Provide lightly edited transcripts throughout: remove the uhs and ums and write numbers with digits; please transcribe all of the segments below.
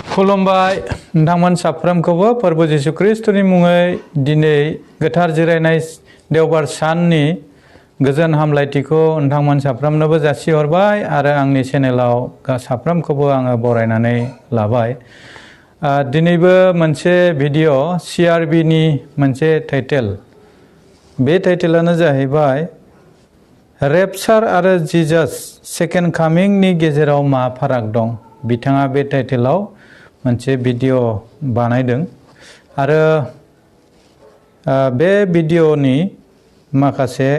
खुलुमबाय नोंथांमोन साफ्रोमखौबो फोरबो जिसु ख्रिस्टनि मुङै दिनै गोथार जिरायनाय देवबार साननि गोजोन हामलायथिखौ नोंथांमोन साफ्रोमनोबो जासिहरबाय आरो आंनि चेनेलाव साफ्रोमखौबो आङो बरायनानै लाबाय। दिनैबो मोनसे भिडिअ CRBनि मोनसे टाइटेल, बे टाइटेलानो जाहैबाय रेपचार आरो जिजास सेकेन्ड कामिंनि गेजेराव मा फाराग दं। बिथाङा बे टाइटेलाव मोनसे भिडिअ बानायदों आरो बे भिडिअनि माखासे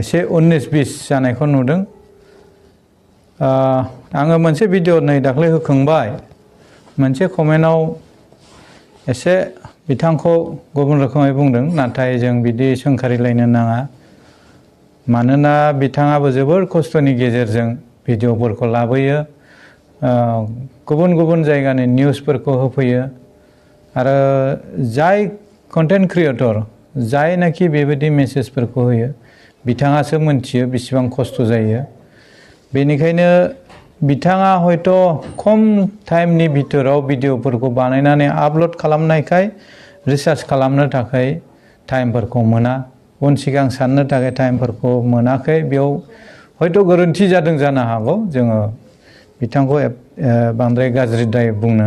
एसे 19-20 जानायखौ नुदों। आङो मोनसे भिडिअ नै दाख्लै होखांबाय, मोनसे कमेन्टआव एसे बिथांखौ गुबुन रोखोमै बुंदों, नाथाय जों बिदि सोंखारिलायनो नाङा। मानोना बिथाङाबो जोबोर खस्थ'नि गेजेरजों भिडिअफोरखौ लाबोयो, गुबुन गुबुन जायगानि निउसफोरखौ होफैयो आरो जाय कन्टेन्ट क्रिएटर जायनाखि बेबायदि मेसेजफोरखौ होयो बिथाङासो मोनथियो बेसेबां खस्थ' जायो। बेनिखायनो बिथाङा हयथ' खम टाइमनि भितराव भिडिअफोरखौ बानायनानै आपल'ड खालामनायखाय रिसार्च खालामनो थाखाय टाइमफोरखौ मोना, उन सिगां साननो थाखाय टाइमफोरखौ मोनाखै। बेयाव हयथ' गोरोन्थि जादों जानो हागौ। जोङो बिथांखौ बांद्राय गाज्रिद्राय बुंनो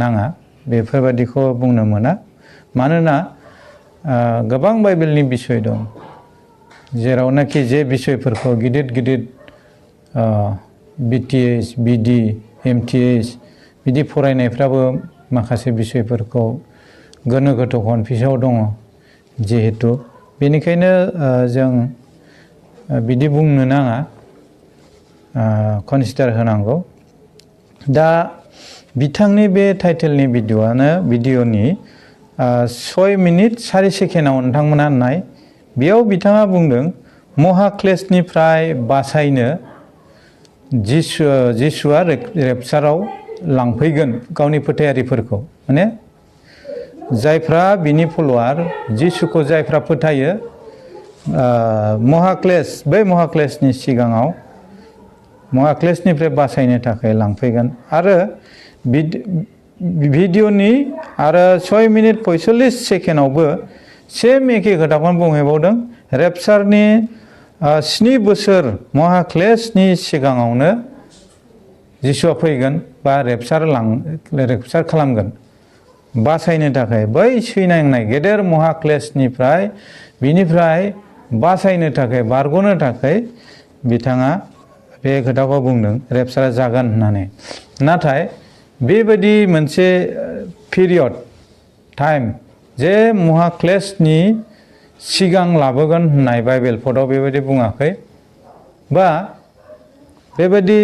नाङा, बेफोरबादिखौ बुंनो मोना। मानोना गोबां बाइबेलनि बिसय दं, जेरावनाखि जे बिसयफोरखौ गिदिर गिदिर BTS, BD, MTS बिदि फरायनायफ्राबो माखासे बिसयफोरखौ गोनो गोथो कनफिउसाव दङ जिहेतु। बेनिखायनो जों बिदि बुंनो नाङा, कनसिडार होनांगौ। दा बिथांनि बे टाइटेलनि भिडिअनि 6 मिनिट 4 सेकेन्डआव नोंथांमोना नाय। बेयाव बिथाङा बुंदों महाक्लेशनिफ्राय बासायनो जिसुआ रेपचाराव लांफैगोन गावनि फोथायारिफोरखौ। माने जायफ्रा बिनि फल'वार, जिसुखौ जायफ्रा फोथायो, बै महाक्लेशनि सिगाङाव महाक्लेशनिफ्राय बासायनो थाखाय लांफैगोन। आरो भिडिअनि आरो 6 मिनिट 45 सेकेन्डआवबो सेम एखे खोथाखौनो बुंहैबावदों। रेपचारनि 7 बोसोर महाक्लेशनि सिगाङावनो जिसुआ फैगोन बा रेपचार खालामगोन बासायनो थाखाय। बै सैनांनाय गेदेर महाक्लेशनिफ्राय बिनिफ्राय बासायनो थाखाय, बारग'नो थाखाय बिथाङा बे खोथाखौ बुंदों, रेपचारा जागोन होननानै। नाथाय बेबायदि मोनसे पिरियड टाइम जे महाक्लेशनि सिगां लाबोगोन होननाय बाइबेल पदआव बेबायदि बुङाखै, बा बेबायदि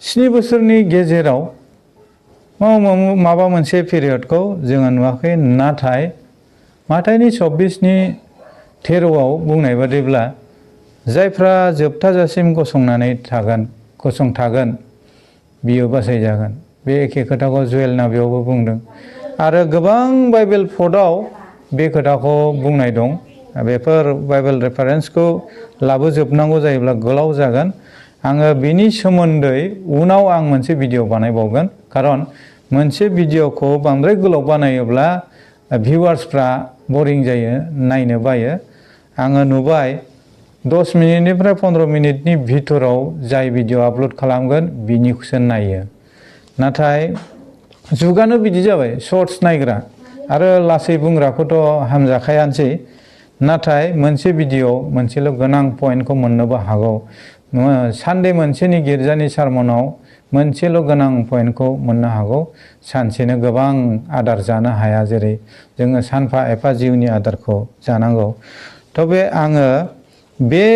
7 बोसोरनि गेजेराव माबा मोनसे पिरियडखौ जोङो नुवाखै। नाथाय माथाइनि 24:13 बुंनाय बादिब्ला जायफ्रा जोबथाजासिम गसंथागोन बियो बासायजागोन। बे एखे खोथाखौ जुवेल नाबियावबो बुंदों आरो गोबां बाइबेल पदआव बे खोथाखौ बुंनाय दं। बेफोर बाइबेल रेफारेन्सखौ लाबोजोबनांगौ जायोब्ला गोलाव जागोन। आङो बेनि सोमोन्दै उनाव मोनसे भिडिअ बानायबावगोन, खारन मोनसे भिडिअखौ बांद्राय गोलाव बानायोब्ला भिउवार्सफ्रा बरिं जायो, नायनो बायो। आङो नुबाय 10 मिनिटनिफ्राय 15 मिनिटनि भितराव जाय भिडिअ आपल'ड खालामगोन बिनिखौसो नायो। नाथाय जुगानो बिदि जाबाय, शर्ट्स नायग्रा आरो लासै बुंग्राखौथ' हामजाखायानोसै। नाथाय मोनसे भिडिअ मोनसेल' गोनां पइन्टखौ मोननोबो हागौ। सानडे मोनसेनि गिर्जानि सारमनाव मोनसेल' गोनां पइन्टखौ मोननो हागौ। सानसेनो गोबां आदार जानो हाया, जेरै जोङो सानफा एफा जिउनि आदारखौ जानांगौ। थेवबो आङो बे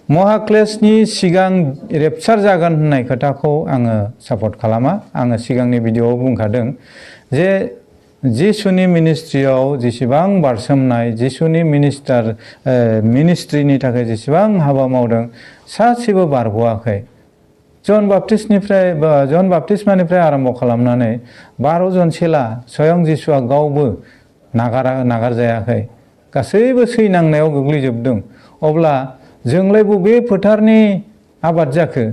महाक्लेशनि सिगां रेपचार जागोन होननाय खोथाखौ आङो सापर्ट खालामा। आङो सिगांनि भिडिअआव बुंखादों जे जिसुनि मिनिस्ट्रियाव जेसेबां बारसोमनाय, जिसुनि मिनिस्ट्रिनि थाखाय जेसेबां हाबा मावदों सासेबो बारग'आखै। जन बाप्तिस्मानिफ्राय आरम्भ खालामनानै 12 जन चेला, स्वयं जिसुआ गावबो नागारजायाखै। गासैबो सैनांनायाव गोग्लैजोबदों। अब्ला जोंलाय बबे फोथारनि आबाद जाखो?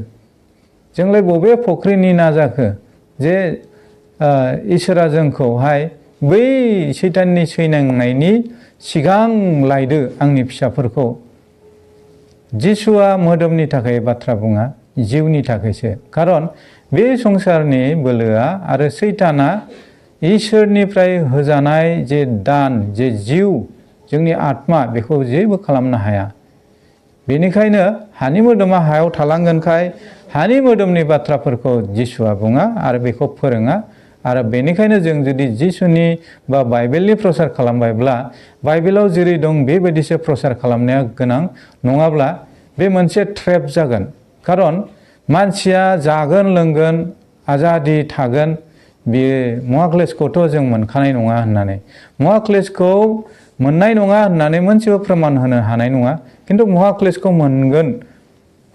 जोंलाय बबे फख्रिनि ना जाखो जे इसोरा जोंखौहाय बै सैताननि सैनांनायनि सिगां लायदो आंनि फिसाफोरखौ। जिसुआ मोदोमनि थाखाय बाथ्रा बुङा, जिउनि थाखायसो। खारन बे संसारनि बोलोआ आरो सैताना इसोरनिफ्राय होजानाय जे दान, जे जिउ, जोंनि आत्मा, बेखौ जेबो खालामनो हाया। बेनिखायनो हानि मोदोमा हायाव थालांगोनखाय हानि मोदोमनि बाथ्राफोरखौ जिसुआ बुङा आरो बेखौ फोरोङा। आरो बेनिखायनो जों जुदि जिसुनि बा बाइबेलनि प्रसार खालामबायब्ला बाइबेलाव जेरै दं बेबायदिसो प्रसार खालामनाया गोनां, नङाब्ला बे मोनसे ट्रेप जागोन। खारन मानसिया जागोन लोंगोन आजादि थागोन, बे महाक्लेशखौथ' जों मोनखानाय नङा होननानै, महाक्लेशखौ मोननाय नङा होननानै मोनसेबो प्रमाण होनो हानाय नङा। किन्तु महाक्लेशखौ मोनगोन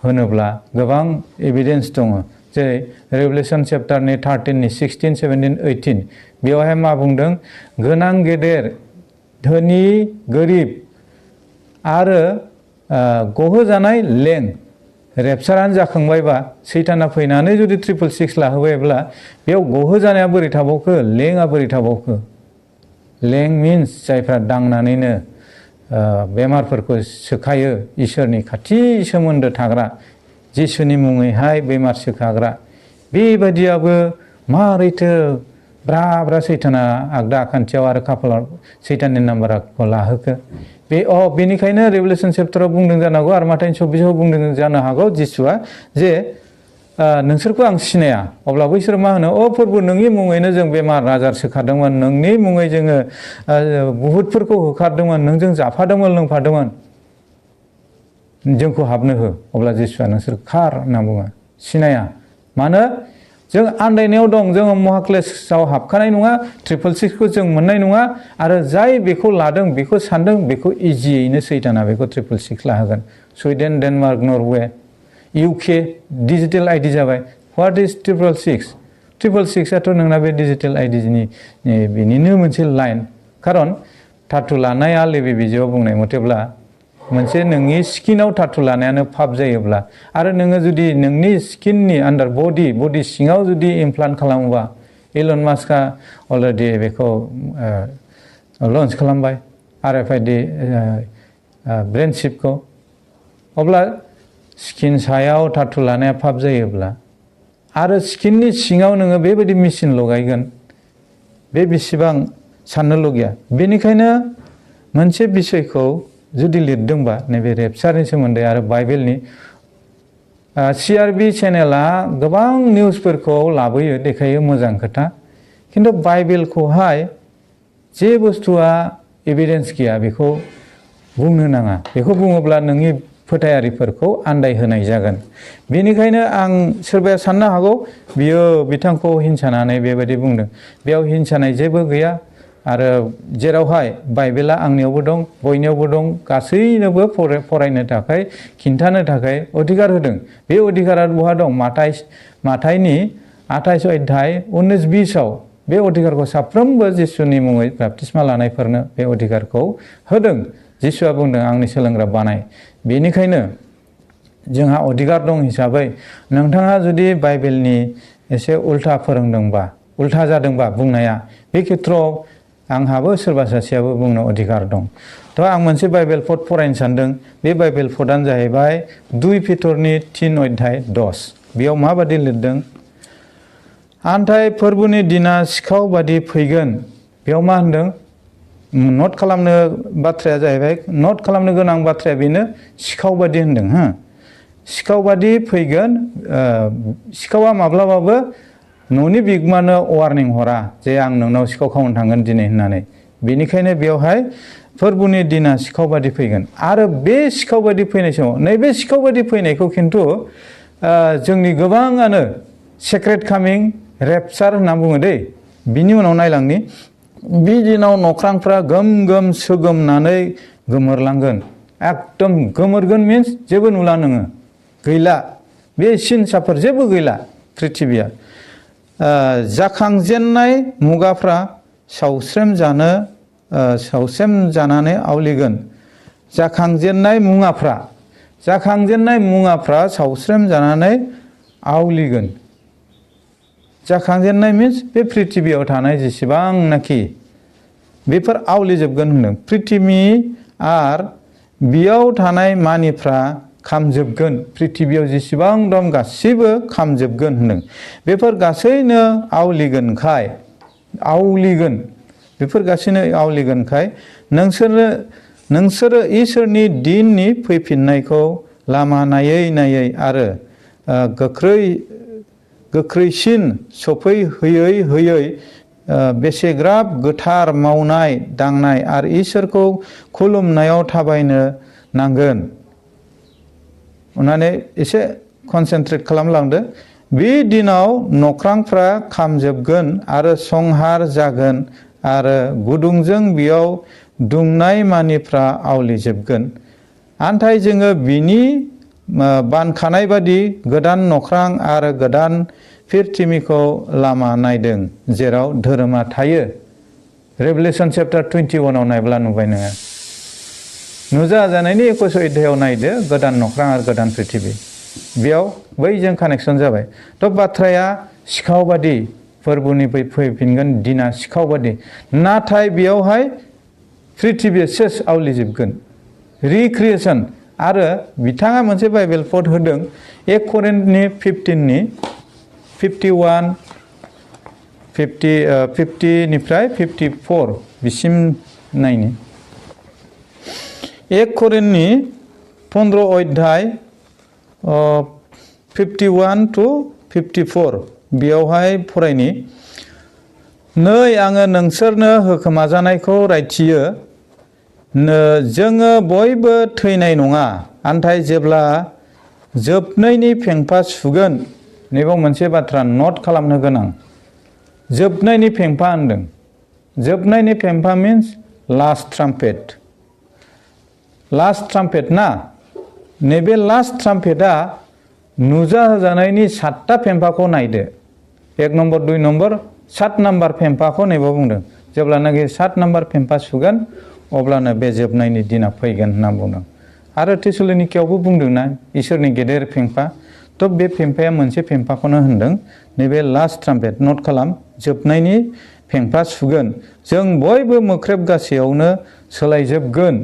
होनोब्ला गोबां एभिडेन्स दङ। जेरै रेभेलेसन चेप्टारनि 13 16 17 18 बेवहाय मा बुंदों? गोनां गेदेर, धोनि गोरिब आरो गहोजानाय लें, रेपचारानो जाखांबायबा सैताना फैनानै जुदि 666 लाहोबायब्ला बेयाव गहोजानाया बोरै थाबावखो, लेंआ बोरै थाबावखो? लें मिन्स जायफ्रा दांनानैनो बेमारफोरखौ सोखायो, इसोरनि खाथि सोमोन्दो थाग्रा, जिसुनि मुङैहाय बेमार सोखाग्रा। बेबायदियाबो मारैथो ब्रा ब्रा सैताना आगदा आखान्थियाव आरो खाफालाव सैताननि नाम्बारखौ लाहोखो? बेनिखायनो रेभेलेसन चेप्टाराव बुंदों जानो हागौ आरो माथाइनि 24आव बुंदों जानो हागौ जिसुआ जे नोंसोरखौ आं सिनाया। अब्ला बैसोर मा होनो? प्रभु, नोंनि मुङैनो जों बेमार आजार सोखादोंमोन, नोंनि मुङै जोङो बुहुतफोरखौ होखारदोंमोन, नोंजों जाफादोंमोन लोंफादोंमोन, जोंखौ हाबनो हो। अब्ला जिसुआ नोंसोर खार होनना बुङो, सिनाया। मानो? जों आन्दायनायाव दं, जोङो महाक्लेशआव हाबखानाय नङा, 666खौ जों मोननाय नङा। आरो जाय बेखौ लादों, बेखौ सानदों, बेखौ इजियैनो सैताना बेखौ 666 लाहोगोन। Sweden, Denmark, Norway, UK digital ID जाबाय। What is 666? 666आथ' नोंना बे डिजिटेल आइडिनि बेनिनो मोनसे लाइन। खारन टाटु लानाया लेबि बिजायाव बुंनाय मथेब्ला मोनसे नोंनि स्किनाव टाटु लानायानो पाप जायोब्ला आरो नोङो जुदि नोंनि स्किननि आन्डार बडि सिङाव जुदि इमप्लान्ट खालामोबा, इलन मास्कआ अलरेडि बेखौ लन्च खालामबाय RFID ब्रेन चिपखौ। अब्ला स्किन सायाव टाटु लानाया पाप जायोब्ला आरो स्किननि सिङाव नोङो बेबायदि मेचिन लगायगोन, बे बेसेबां साननो लगिया। बेनिखायनो मोनसे बिसयखौ जुदि लिरदोंबा नैबे रेपचारनि सोमोन्दै आरो बाइबेलनि, CRB चेनेला गोबां निउसफोरखौ लाबोयो, देखायो, मोजां खोथा। किन्तु बाइबेलखौहाय जे बुस्थुआ एभिडेन्स गैया बेखौ बुंनो नाङा। बेखौ बुङोब्ला नोंनि फोथायारिफोरखौ आन्दायहोनाय जागोन। बेनिखायनो आं सोरबाया साननो हागौ बियो बिथांखौ हिंसानानै बेबायदि बुंदों। बेयाव हिंसानाय जेबो गैया। आरो जेरावहाय बाइबेला आंनियावबो दं, बयनियावबो दं, गासैनोबो फरायनो थाखाय, खिन्थानो थाखाय अधिकार होदों। बे अधिकारा बहा दं? माथाइनि 28 अध्याय 19-20आव बे अधिकारखौ साफ्रोमबो जिसुनि मुङै बाप्तिस्मा लानायफोरनो बे अधिकारखौ होदों। जिसुआ बुंदों आंनि सोलोंग्रा बानाय। बेनिखायनो जोंहा अधिकार दं हिसाबै नोंथाङा जुदि बाइबेलनि एसे उल्था फोरोंदोंबा, उल्था जादोंबा बुंनाया, बे खेथ्रआव आंहाबो सोरबा सासेयाबो बुंनो अधिकार दं। थ' आं मोनसे बाइबेल पद फरायनो सानदों। बे बाइबेल पदानो जाहैबाय 2 पिटरनि 3 अध्याय 10। बेयाव माबादि लिरदों? आन्थाय फोरबोनि दिना सिखाव बादि फैगोन। बेयाव मा होनदों? नट खालामनो बाथ्राया जाहैबाय, नट खालामनो गोनां बाथ्राया बेनो, सिखाव बादि होनदों। सिखाव बादि फैगोन। सिखावा माब्लाबाबो न'नि बिगोमानो वार्निं हरा जे आं नोंनाव सिखाव खावनो थांगोन दिनै होननानै। बेनिखायनो बेवहाय फोरबोनि दिना सिखाव बादि फैगोन। आरो बे सिखाव बादि फैनाय समाव, नैबे सिखाव बादि फैनायखौ खिन्थु जोंनि गोबाङानो सेक्रेट कामिं, रेपचार होनना बुङो दै। बिनि उनाव नायलांनि, बि दिनाव नख्रांफ्रा गोम गोम सोगोमनानै गोमोरलांगोन। एकदम गोमोरगोन मिन्स जेबो नुला नोङो, गैला। बे सिनसाफोर जेबो गैला प्रिथिबिया। जाखांजेननाय मुगाफ्रा सावस्रेम जानानै आवलिगोन। जाखांजेननाय मुङाफ्रा सावस्रेम जानानै आवलिगोन जाखांजेननाय मीन्स बे पृथिबियाव थानाय जेसेबांनाखि बेफोर आवलिजोबगोन होनदों पृथिबि आर बेयाव थानाय मानिफ्रा खामजोबगोन पृथिबियाव जेसेबां दं गासैबो खामजोबगोन होनदों बेफोर गासैनो आवलिगोनखाय आवलिगोन बेफोर गासैनो आवलिगोनखाय नोंसोरो इसोरनि दिननि फैफिननायखौ लामा नायै नायै आरो गोख्रैसिन सफैहोयै बेसेग्राब गोथार मावनाय दांनाय आरो इसोरखौ खुलुमनायाव थाबायनो नांगोन अन्नानै एसे कनसेन्ट्रेट खालामलांदो बे दिनाव नख्रांफ्रा खामजोबगोन आरो संहार जागोन आरो गुदुंजों बेयाव दुंनाय मानिफ्रा आवलिजोबगोन आन्थाय जोङो बिनि बानखानाय बादि गोदान नख्रां आरो गोदान पृथिबिखौ लामा नायदों जेराव धोरोमा थायो रेभेलेसन चैप्टार 21 आव नायब्ला नुबाय नोङो नुजाजानायनि 21 अध्यायाव नायदो गोदान नख्रां आरो गोदान पृथिबि बेयाव बैजों कानेक्सन जाबाय थ' बाथ्राया सिखाव बादि फोरबोनिफ्राय फैफिनगोन दिना सिखाव बादि नाथाय बेयावहाय पृथिबिया सेस आवलिजोबगोन रिक्रिएसन आरो बिथाङा मोनसे बाइबेल पद होदों 1 करिन्थनि 15नि 51 50 निफ्राय 54 बिसिम नायनि 1 करिन्थनि 15 अध्याय 51 to 54 बेयावहाय फरायनि नै आङो नोंसोरनो होखोमाजानायखौ रायथियो जोङो बयबो थैनाय नङा आन्थाय जेब्ला जोबनायनि फेंफा सुगोन नैबाव मोनसे बाथ्रा नट खालामनो गोनां जोबनायनि फेंफा होनदों जोबनायनि फेंफा मीन्स लास्ट ट्राम्पेट ना नैबे लास्ट ट्राम्पेटआ नुजाहोजानायनि 7टा फेंफाखौ नायदो 1 नम्बर 2 नम्बर 7 नम्बर फेंफाखौ नैबाव बुंदों जेब्लानाखि 7 नम्बर फेंफा सुगोन अब्लानो बे जोबनायनि दिना फैगोन होनना बुंदों आरो थेसलोनिकेयावबो बुंदोंना इसोरनि गेदेर फेंफा थ' बे फेंफाया मोनसे फेंफाखौनो होनदों नैबे लास्ट ट्राम्पेट नट खालाम जोबनायनि फेंफा सुगोन जों बयबो मोख्रेब गासैयावनो सोलायजोबगोन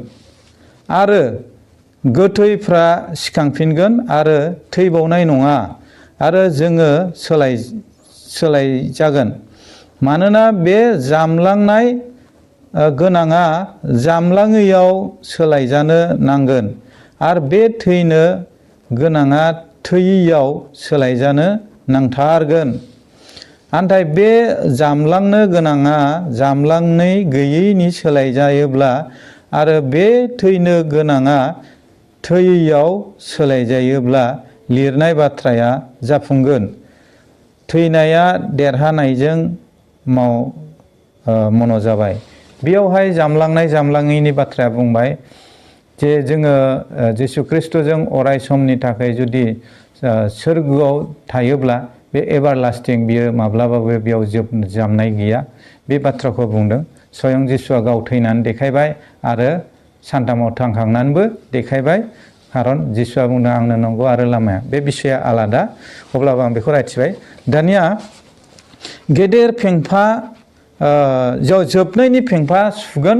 आरो गोथैफ्रा सिखांफिनगोन आरो थैबावनाय नङा आरो जोङो सोलायजागोन मानोना बे जामलांनाय गोनाङा जामलाङैयाव सोलायजानो नांगोन आरो बे थैनो गोनाङा थैयैयाव सोलायजानो नांथारगोन आन्थाय बे जामलांनो गोनाङा जामलांनाय गैयैनि सोलायजायोब्ला आरो बे थैनो गोनाङा थैयैयाव सोलायजायोब्ला लिरनाय बाथ्राया जाफुंगोन थैनाया देरहानायजों मन' जाबाय बेयावहाय जामलाङैनि बाथ्राया बुंबाय जे जोङो जिसु ख्रिस्ट'जों अराय समनि थाखाय जुदि सोरगोआव थायोब्ला बे एभारलास्टिं बियो माब्लाबाबो बेयाव जामनाय गैया बे बाथ्राखौ बुंदों स्वयं जिसुआ गाव थैनानै देखायबाय आरो सानथामाव थांखांनानैबो देखायबाय खारन जिसुआ बुंदों आंनो नंगौ आरो लामाया बे बिषया आलादा अब्लाबो आं बेखौ रायथिबाय दानिया गेदेर फेंफा जोबनायनि फेंफा सुगोन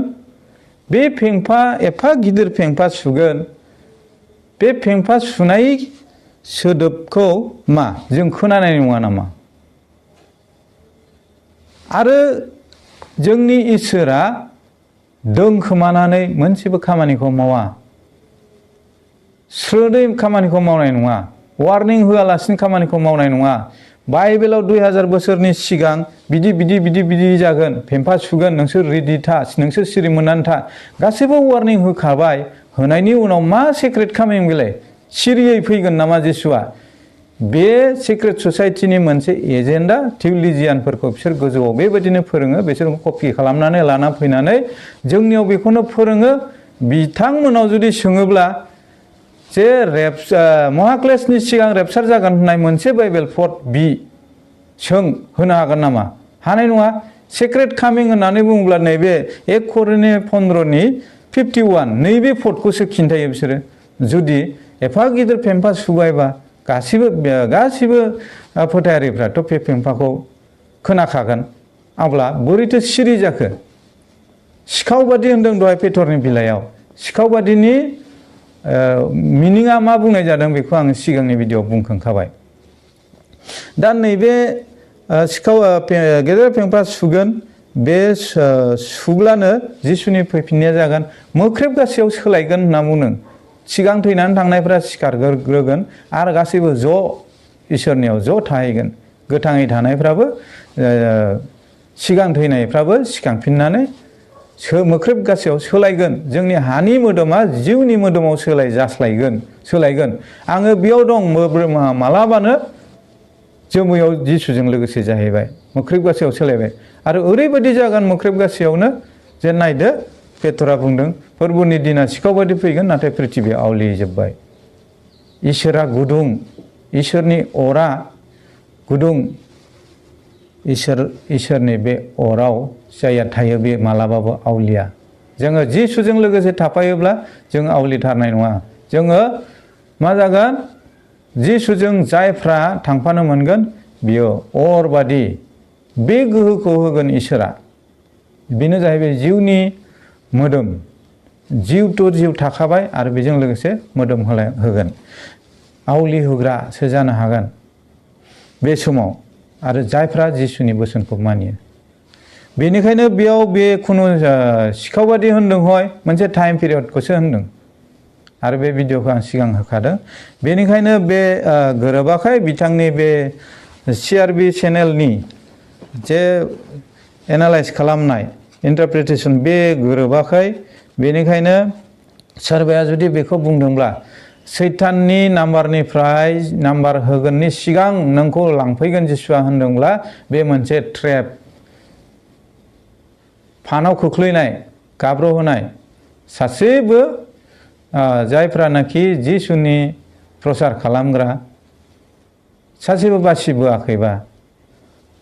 बे फेंफा एफा गिदिर फेंफा सुगोन बे फेंफा सुनाय सोदोबखौ मा जों खोनानाय नङा नामा आरो जोंनि इसोरा दोनखोमानानै मोनसेबो खामानिखौ मावा स्रोदै खामानिखौ मावनाय नङा वार्निं होआलासिनो खामानिखौ मावनाय नङा बाइबेलाव 2000 बोसोरनि सिगां बिदि जागोन फेंफा सुगोन नोंसोर रेडि था नोंसोर सिरि मोननानै था गासैबो वार्निं होखाबाय होनायनि उनाव मा सिक्रेट खामिं बेलाय सिरियै फैगोन नामा जिसुआ बे सिक्रेट ससाइटिनि मोनसे एजेन्डा थिउलिजियानफोरखौ बिसोर गोजौआव बेबायदिनो फोरोङो बिसोरखौ कपि खालामनानै लाना फैनानै जोंनियाव बेखौनो फोरोङो बिथांमोनाव जुदि सोङोब्ला जे महाक्लेशनि सिगां रेपचार जागोन होननाय मोनसे बाइबेल पद होनो हागोन नामा हानाय नङा सिक्रेट कामिं होननानै बुङोब्ला नैबे 1 करिन्थनि 15नि 51 नैबे पदखौसो खिन्थायो बिसोरो जुदि एफा गिदिर फेंफा सुबायबा गासिबो फोथायारिफ्राथ' बे फेंफाखौ खोनाखागोन अब्ला बोरैथो सिरि जाखो सिखाव बादि होनदों दहाय पेटरनि बिलाइयाव सिखाव बादिनि मिनिङा मा बुंनाय जादों बेखौ आं सिगांनि भिडिअआव बुंखांखाबाय दा नैबे सिखाव गेदेर फेंफा सुगोन बे सुब्लानो जिसुनि फैफिननाया जागोन मोख्रेब गासैयाव सोलायगोन होनना बुंदों सिगां थैनानै थांनायफ्रा सिखारग्रोगोन आरो गासैबो ज' इसोरनियाव ज' थाहैगोन गोथाङै थानायफ्राबो सिगां थैनायफ्राबो सिखांफिननानै मोख्रेब गासैयाव सोलायगोन जोंनि हानि मोदोमा जिउनि मोदोमाव सोलायगोन आङो बेयाव दं मालाबानो जोमैयाव जिसुजों लोगोसे जाहैबाय मोख्रेब गासैयाव सोलायबाय आरो ओरैबायदि जागोन मोख्रेब गासैयावनो जे नायदो पेटरा बुंदों फोरबोनि दिना सिखाव बादि फैगोन नाथाय पृथिबिया आवलिजोब्बाय इसोरा गुदुं इसोरनि अरा गुदुं इसोरनि बे अराव जायहा थायो बे मालाबाबो आवलिया जोङो जिसुजों लोगोसे थाफायोब्ला जों आवलिथारनाय नङा जोङो मा जागोन जिसुजों जायफ्रा थांफानो मोनगोन बियो अर बादि बे गोहोखौ होगोन इसोरा बेनो जाहैबाय जिउनि मोदोम जिउ थाखाबाय आरो बेजों लोगोसे मोदोम होगोन आवलि होग्रासो जानो हागोन बे समाव आरो जायफ्रा जिसुनि बोसोनखौ मानियो बेनिखायनो बेयाव बे खुनु सिखाव बादि होनदों हय मोनसे टाइम पिरियडखौसो होनदों आरो बे भिडिअखौ आं सिगां होखादों बेनिखायनो बे गोरोबाखै बिथांनि बे CRB चेनेलनि जे एनालाइज खालामनाय इन्टारप्रिटेसन बे गोरोबाखै बेनिखायनो सोरबाया जुदि बेखौ बुंदोंब्ला सैताननि नाम्बारनिफ्राय नाम्बार होगोननि सिगां नोंखौ लांफैगोन जिसुआ होनदोंब्ला बे मोनसे ट्रेप फानाव खोख्लैनाय गाब्र'होनाय सासेबो जायफ्रानाखि जिसुनि प्रसार खालामग्रा सासेबो बासिबोआखैबा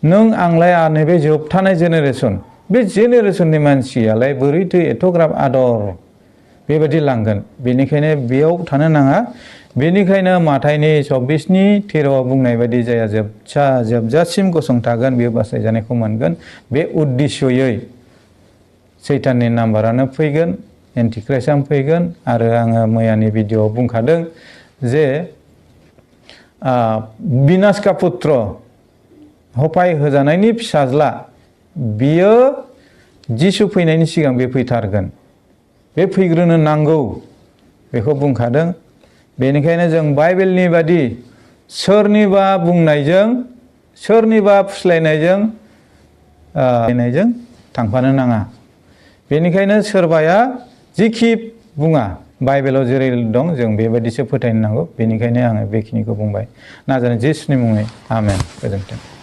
नों आंलाय नैबे जोबथानाय जेनेरेसन बे जेनेरेसननि मानसियालाय बोरैथो एथ'ग्राब आदर बेबायदि लांगोन बेनिखायनो बेयाव थानो नाङा बेनिखायनो माथाइनि 24:13 बुंनाय बायदि जाया जोबजासिम गसंथागोन बेयो बासायजानायखौ मोनगोन बे उद्देश्ययै सैताननि नाम्बारानो फैगोन एन्टिक्राइस्टआ फैगोन आरो आङो मैयानि भिडिअआव बुंखादों जे बिनाशका पुत्र हपाय होजानायनि फिसाज्ला बियो जिसु फैनायनि सिगां बे फैथारगोन बे फैग्रोनो नांगौ बेखौ बुंखादों बेनिखायनो जों बाइबेलनि बादि सोरनिबा बुंनायजों सोरनिबा फुस्लायनायजों थांफानो नाङा बेनिखायनो सोरबाया जिखि बुङा बाइबेलाव जेरै दं जों बेबायदिसो फोथायनो नांगौ बेनिखायनो आङो बेखिनिखौ बुंबाय नाजानाय जिसुनि मुङै आमेन गोजोन्थों